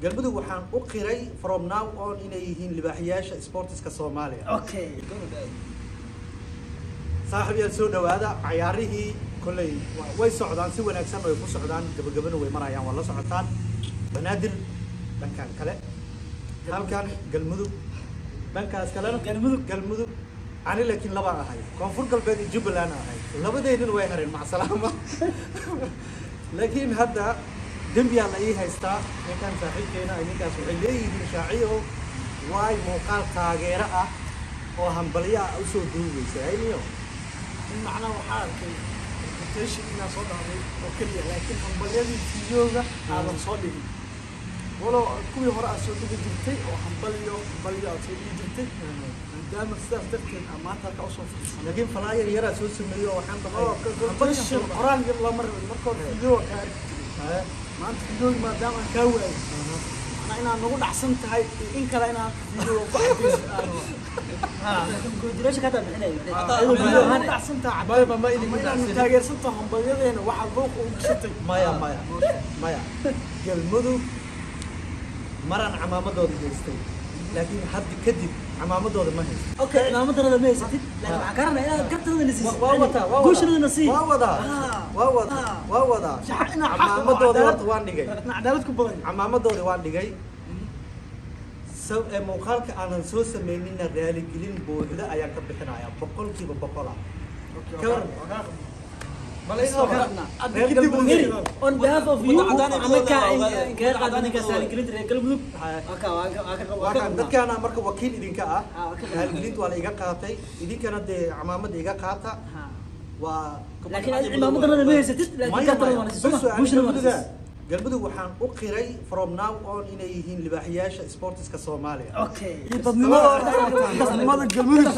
Galmudug waxaan u qiray from now on inay yihiin libaaxiyaasha sportiska Soomaaliya. Okay. Saaxiib yaal, soo dhawaada. Cayaarihii kolley way socdaan, si wanaagsan way ku socdaan, gabagabana way marayaan, waa la socotaan. Banaadir dhankan kale, halkan Galmudug dhankaas kalena. Galmudug. Galmudug ani laakiin labaan ahay, Koonfur Galbeed iyo Jubbaland ahay, labadeydina way hareen, macsalaama. Laakiin hadda dembiyaa la ii haystaa. Ninkan saaxiibkeena ay ninkaas waxay leeyihiin, "Shaaciyo, waay muuqaal taageero ah oo hambalyo ah usoo duubaysa hayniyo?" In macnaha waxaa arkay invitation inaa soo dhacday oo keliya, laakiin hambalyadii videoga aadan soo dhigin, walow kuwii hore aad soo dhigi jirtay oo hambalyo hambalyo aad soo dhigi jirtay. Maadaama sidaas darteed aan maanta halka usoo fadhiisanay. Laakiin flyer yaraa soo sameeyo oo waxaan dhahay Congratulation qoraal yar looma rabin, marka hore video kaa arki jiray. Maanta videogi maadaama aan kaa waayay, macnaa inaad nagu dhacsan tahay iyo in kale inaad video ku cadaysid aan rabaa. Congratulation ka taa bixinayo. Ayadoo video nagu dhacsan tahay. Maya, ma idin ama inaad dhacsanin. Taageersan tahay hambalyadeena waxaad luuqa ugu gashatay. Maya, maya, maya, Galmudug maraan camaamadooda haystay, laakiin hadda kadib camaamadooda ma haysto. Okay, cimaamadanada ma haysatid, laakiin waxaan ka rabnaa inaad gartanada na siisid. Waa wataa, waa wadaa. Guushanada na sii. Waa wadaa, waa wadaa, waa wadaa. Camaamadoodii horta waan dhigay. Inaa cadaalad ku badan. Camaamadoodii waan dhigay. Ee muuqaalka aanan soo sameynina raaligelin buuxda ayaan ka bixinayaa, 100% ah. Ka waran? Reer Galmudug. Miri, on behalf of you, Cadaan iyo ama ka madow waa kaga qaad ninkaas raaligelinta reer Galmudug. Haya. Waa ka waa ka waa ka waa waa ka kan dadkaana marka wakiil idinka ah. Ah, waa ka qabnaa. Raaligelinta waa la iga qaatay, idinkana dee camaamada iga qaata. Waa Laakiin adiga cimaamadanada ma haysatid, laakiin maya gartanada maya waa na siisay. Bas Soma guushana waa na Galmuduga siisay. Galmudug waxaan u qiray from now on inay yihiin libaaxiyaasha sportiska Soomaaliya. Okay. Iyo dadnimada, dadnimada Galmudug.